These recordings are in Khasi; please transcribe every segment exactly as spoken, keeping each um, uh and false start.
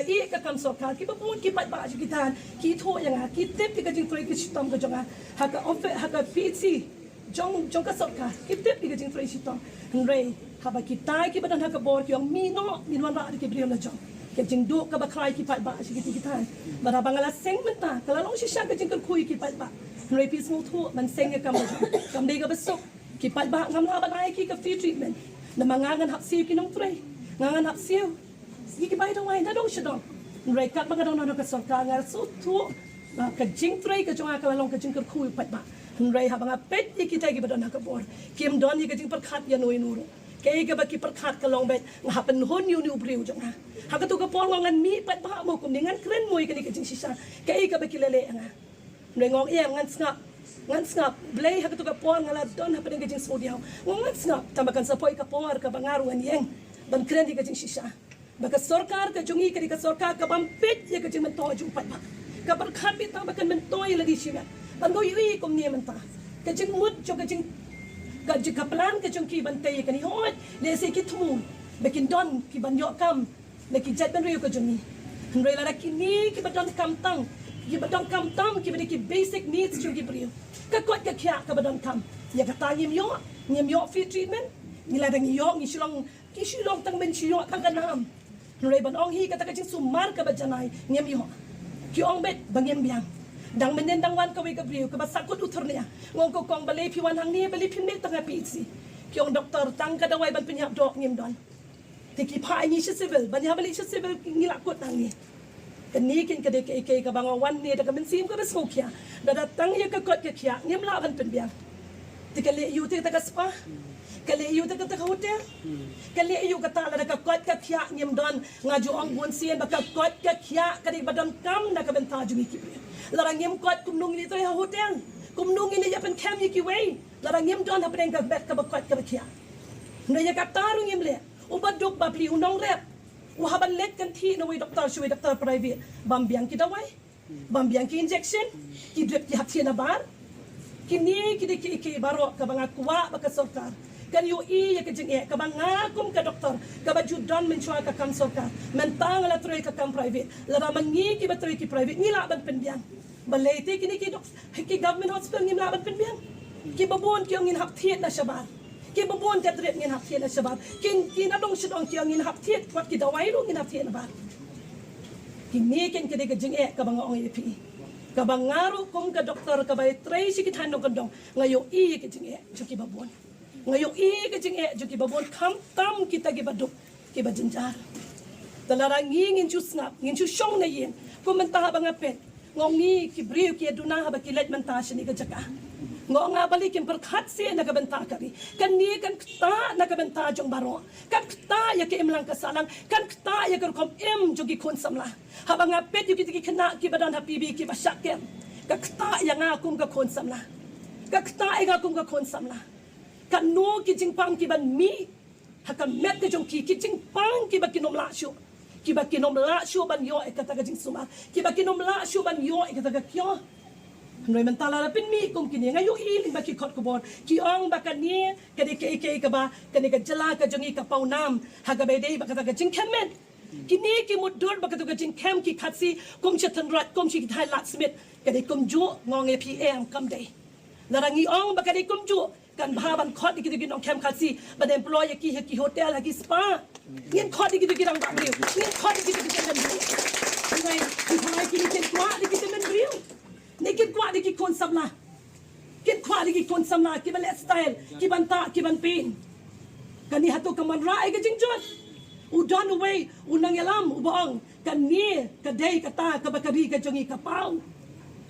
Ïa ka kam sorkar, kiba bun ki paidbah jong ki thaiñ ki thoh ïa nga, ki tip ïa ka jingtrei ka shitom ka jong nga ha ka office, ha ka P H C jong, jong ka sorkar, ki tip ïa ka jingtrei shitom. Hynrei haba kita kiba don ha ka bor ki ong, mih noh, ngin wanrah da ki briew la jong. Ka jingduh kaba khraw ki paidbah sha kita ki thaiñ. Bad haba nga la seng mynta, ka la long shisha ka jingkyrkhu ïa ki paidbah. Hynrei phi sngewthuh, ban seng ïa ka kam la jong, kam dei kaba suk. Ki paidbah ngam lah ban ai ki ka free treatment. Namar nga ngan hap siew ki nongtrei, nga ngan hap siew ïa ki bai dawai na dong sha dong. Hynrei katba nga dang don ha ka sorkar, nga sngewthuh ba ka jingtrei ka jong nga ka la long ka jingkyrkhu ïa u paidbah. Hynrei haba nga peit ïa kita kiba don ha ka bor, kim don ïa ka jingpyrkhat ïano ïano ruh. Kaei kaba ki pyrkhat ka long beit nga hap pynhun ïa une u briew jong nga. Ha kato ka por nga ong, ngan mih paidbah mo kumne, ngan kren mo ïa kane ka jingshisha. Kaei kaba ki la leh ïa nga. Hynrei nga ong, ïa ngan sngap, ngan sngap. Blei, ha kato ka por nga la don hapdeng ka jingsngewdiaw. Nga ong ngan sngap, tangba kan sa poi ka por kaba nga ruh ngan ïeng ban kren ïa ka jingshisha. Ba ka sorkar ka jong ngi ka dei ka sorkar kabym peit ïa ka jingmyntoi jong u paidbah. Ka pyrkhat beit tang ba kan myntoi ïa lade shimet. Bad nga ïohi kumne mynta, ka jingmut jong ka jing, ka jing, ka plan ka jong ki ban tei ïa kane, hooid, lehse ki thmu ba kin don kiban ïoh kam na ki jaitbynriew ka jong ngi. Hynrei lada kine kiba donkam tang, kiba donkam tam, kiba dei ki basic needs jong ki briew, ka koit ka khiah kaba donkam, ïa kata ngim ïoh, ngim ïoh free treatment. Ngi lada ngi ïoh, ngi shu long, ngi shu long tang ban shu ïoh tang ka nam. Hynrei ban ong hi kata ka jingsumar kaba janai, ngim ïoh. Ki ong beit ba ngim biang. Dang mynnin dang wan kawei ka briew kaba sahkut u thyrnia. Nga ong, ko kong, balei phi wan hangne, balei phim leit tang ha P H C? Ki ong, doktor, tang ka dawai ban pynïap doh ngim don. Te ki phah ïa ngi sha civil, ban ïa ban leit sha civil ngi la kut nangne. Kane keiñ ka dei kaei kaei kaba nga wan ne da ka mynsiem kaba sngewkhia. Lada tang ïa ka koit ka khiah ngim lah ban pynbiang. Te ka leh aïu te kata ka spa? Ka leh aïu te kata ka hotel? Ka leh aïu kata lada ka koit ka khiah ngim don? Nga ju ong bunsien ba ka koit ka khiah ka dei ba donkam na ka bynta jong ngi ki briew. Lada ngim koit, kumno ngin ïa trei ha hotel? Kumno ngin ïa pynkhem ïa kiwei lada ngim don hapdeng ka met kaba koit kaba khiah? Hynrei ïa kata ruh ngim leh. Uba duk bapli, u nongrep, u hap ban leit kynthih na uwei doktor sha uwei doktor private, bym biang ki dawai, bym biang ki injection, ki drip ki hap thied nabar. Kine ki dei kiei kiei baroh kaba nga kwah ba ka sorkar kan ïohi ïa ka jingeh kaba nga kum ka doktor kaba ju don mynshuwa ka kam sorkar, mynta nga la trei ka kam private. Lada ma ngi kiba trei ki private ngi lah ban pynbiang, balei te kine ki dok, ki government hospital ngim lah ban pynbiang? Kiba bun ki ong ngin hap thied na shabar. Kiba bun ka drip ngin hap thied na shabar. Kin, ki na dong sha dong ki ong ngin hap thied, wat ki dawai ruh ngin hap thied nabar. Kine keiñ ka dei ka jingeh kaba nga ong ïa phi. Kaba nga ruh kum ka doktor kaba ïa trei sha ki thaiñ nongkyndong, nga ïohi ïa ka jingeh jong kiba bun. Nga ïohi ïa ka jingeh jong kiba bun, khamtam kita kiba duk, kiba jynjar. Te lada ngi ngin shu sngap, ngin shu shong na ïing, kum mynta haba nga peit, nga ong ngi ki briew ki ïa duna haba ki leit mynta shane ka jaka. Nga ong nga, balei kim pyrkhat seh na ka bynta ka ri? Kane kan ktah na ka bynta jong baroh. Kan ktah ïa ka imlang ka sahlang, kan ktah ïa ka rukom im jong ki khun samla. Haba nga peit ïa kita ki khynnah kiba don ha P B kiba shah kem, ka ktah ïa nga kum ka khun samla. Ka ktah ïa nga kum ka khun samla. Katno ki jingpang kiban mih ha ka met ka jong ki, ki jingpang kiba kin ym lah shuh, kiba kin ym lah shuh ban ïoh ïa kata ka jingsumar, kiba kin ym lah shuh ban ïoh ïa kata ka kyiuh. Hynrei mynta lada pynmih kum kine, nga ïohi lyngba ki kot khubor ki ong ba kane ka dei kaei kaei kaba, kane ka jylla ka jong ngi ka paw nam ha kaba ïadei bad kata ka jingkhem met. Kine ki mutdur bad kata ka jingkhem ki Khasi, kum sha Tynrad, kum sha ki thaiñ Ladthadlaismit, ka dei kumjuh. Nga ong ïa phi, em, kam dei. Lada ngi ong ba ka dei kumjuh, kan bha ban khot ïa kito ki nongkhem Khasi ban employ ïa ki ha ki hotel, ha ki spa. Ngin khot ïa kito ki rangbah briew, ngin khot ïa kito ki tymmen briew. Hynrei, hynrei kine kin kwah da ki tymmen briew ne kin kwah da ki khun samla? Kin kwah da ki khun samla kiba leh style, kiban tah, kiban pyn. Kane hato kam wanrah ïa ka jingjot? U don uwei u nongïalam uba ong kane ka dei kata kaba ka ri ka jong ngi ka paw.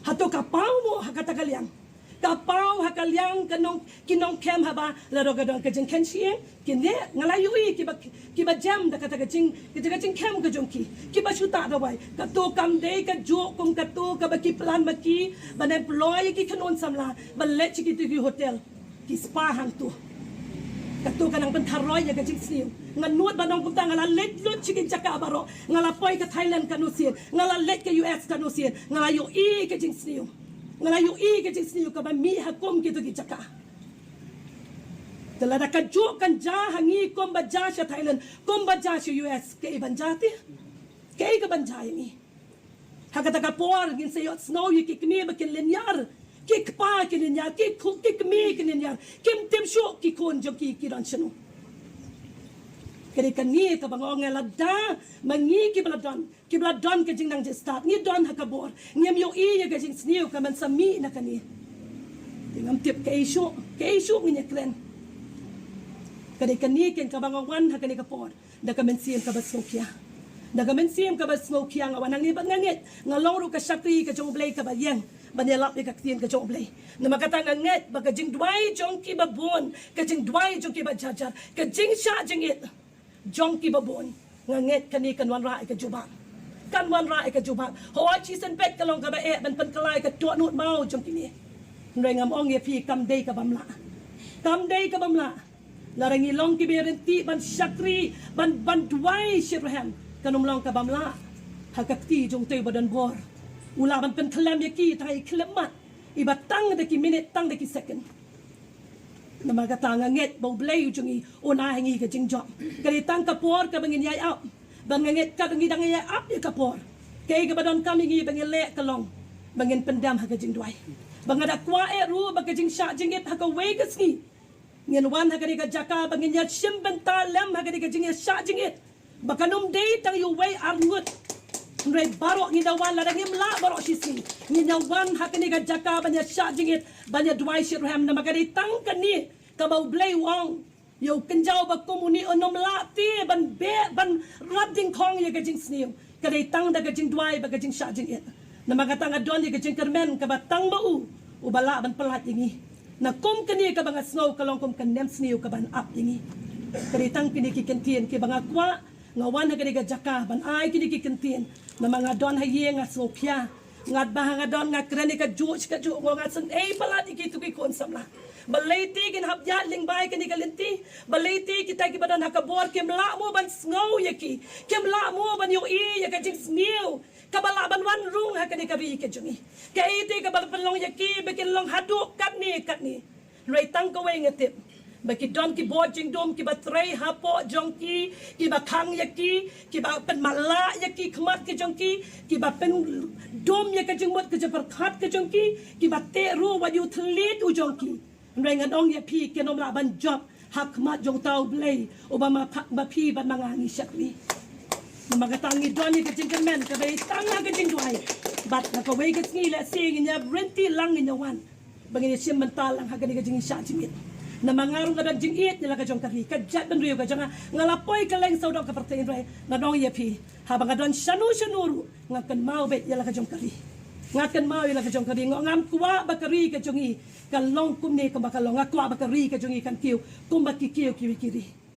Hato ka paw mo ha kata ka liang? Ka paw ha ka liang ka nong, ki nongkhem haba la dok ka dok ka jingkhein shyieng. Kine nga la ïohi kiba, kiba jem da kata ka jing, kata ka jingkhem ka jong ki, kiba shu tah dawai. Kato kam dei kajuh kum kato kaba ki plan ma ki ban employ ïa ki khynnah samla ban leit sha kito ki hotel, ki spa hangto. Kato ka nang pyntharoi ïa ka jingsniew. Nga nud ban ong kumta, nga la leit lut sha ki jaka baroh, nga la poi ka Thailand katno sien, nga la leit ka U S katno sien, nga la ïohi ka jingsniew. Nga la ïohi ka jingsniew kaba mih ha kum kito ki jaka. Te lada kajuh kan jia ha ngi kumba jia sha Thailand, kumba jia sha U S, kaei ban jia te? Kaei kaban jia ïa ngi? Ha kata ka por ngin sa ïohsngew ïa ki kmie ba kin lynñiar, ki kpa kin lynñiar, ki khu-, ki kmie kin lynñiar. Kim tip shuh ki khun jong ki ki don shano. Ka dei kane kaba nga ong, lada ma ngi kiba la don, kiba la don ka jingnang jingstad, ngi don ha ka bor, ngim ïohi ïa ka jingsniew ka ban sa mih na kane. Te ngam tip kaei shuh, kaei shuh ngin ïa kren. Ka dei kane keiñ kaba nga wan ha kane ka por da ka mynsiem kaba sngewkhia. Da ka mynsiem kaba sngewkhia nga wan hangne bad nga ngeit nga long ruh ka shakri ka jong U Blei kaba ïeng ban ïalap ïa ka ktien ka jong U Blei. Namar kata nga ngeit ba ka jingduwai jong kiba bun, ka jingduwai jong kiba jar jar, ka jingshah jingit jong kiba bun, nga ngeit kane kan wanrah ïa ka jubab. Kan wanrah ïa ka jubab. Hooid, shisien peit ka long kaba eh ban pynkylla ïa ka dohnud maw jong kine. Hynrei ngam ong ïa phi, kam dei ka bym lah. Kam dei ka bym lah. Lada ngi long kiba ïaryntih ban shakri, ban, ban duwai shitrhem, kan ym long ka bym lah. Ha ka kti jong uta uba don bor, u lah ban pynkhlem ïa ki tang ha i khyllipmat iba tang da ki minit, tang da ki second. Namar kata nga ngeit ba U Blei u jong ngi un ai ha ngi ka jingjop. Ka dei tang ka por kaba ngin ïai ap. Ba nga ngeit katba ngi dang ïai ap ïa ka por, kaei kaba donkam ïa ngi ba ngin leh ka long ba ngin pyndem ha ka jingduwai. Ba nga da kwah eh ruh ba ka jingshah jingit ha kawei ka sngi ngin wan ha kane ka jaka ba ngin ïashim bynta lem ha kane ka jingïashah jingit. Ba kan ym dei tang ïa uwei ar ngut. Hynrei baroh ngin da wan, lada ngim lah baroh shisngi, ngin ïa wan ha kane ka jaka ban ïashah jingit, ban ïaduwai shitrhem. Namar ka dei tang kane kaba U Blei u ong ïa u kynjaw ba kum une, un ym lah te ban beh, ban rat dyngkhong ïa ka jingsniew. Ka dei tang da ka jingduwai bad ka jingshah jingit. Namar kata nga don ïa ka jingkyrmen kaba tang ma u uba lah ban pyllait ïa ngi. Na kum kane kaba nga sngew ka long kum ka nemsniew kaban ap ïa ngi. Ka dei tang kine ki kyntien kiba nga kwah, nga wan ha kane ka jaka ban ai kine ki kyntien. Namar nga don ha ïing nga sngewkhia. Ngat ba ha nga don nga kren ïa kajuh shi kajuh, nga ong ngat sngewsih palat ïa kito ki khun samla. Balei te kin hap ïaid lyngba ïa kane ka lynti? Balei te kita kiba don ha ka bor kim lah mo ban sngew ïa ki? Kim lah mo ban ïohi ïa ka jingsniew kaba lah ban wan rung ha kane ka ri ka jong ngi? Kaei te kaba la pynlong ïa ki ba kin long haduh katne katne? Hynrei tang kawei nga tip, ba ki don ki bor jingdum kiba trei hapoh jong ki, kiba khang ïa ki, kiba pynmatlah ïa ki khmat ka jong ki, kiba pyndum ïa ka jingmut ka jingpyrkhat ka jong ki, kiba teh ruh wat ïa u thylliej u jong ki. Hynrei ngan ong ïa phi, kin ym lah ban jop ha khmat jong uta U Blei uba ma pha-, ma phi bad ma nga ngi shakri. Namar kata ngi don ïa ka jingkyrmen kaba ïaid tang ha ka jingduwai. Bad ha kawei ka sngi lehse ngin ïa rynti lang, ngin ïa wan ba ngin ïa shim bynta lang ha kane ka jingshah jingit. Namar nga ruh nga don jingïeit ïa la ka jong ka ri, ka jaitbynriew ka jong nga. Nga la poi kylleng sawdong ka pyrthei, hynrei ngan ong ïa phi, haba nga don shano shano ruh nga kynmaw beit ïa la ka jong ka ri. Nga kynmaw ïa la ka jong ka ri. Nga, ngam kwah ba ka ri ka jong ngi kan long kumne kumba ka long. Nga kwah ba ka ri ka jong ngi kan kiew kumba ki kiew kiwei ki ri.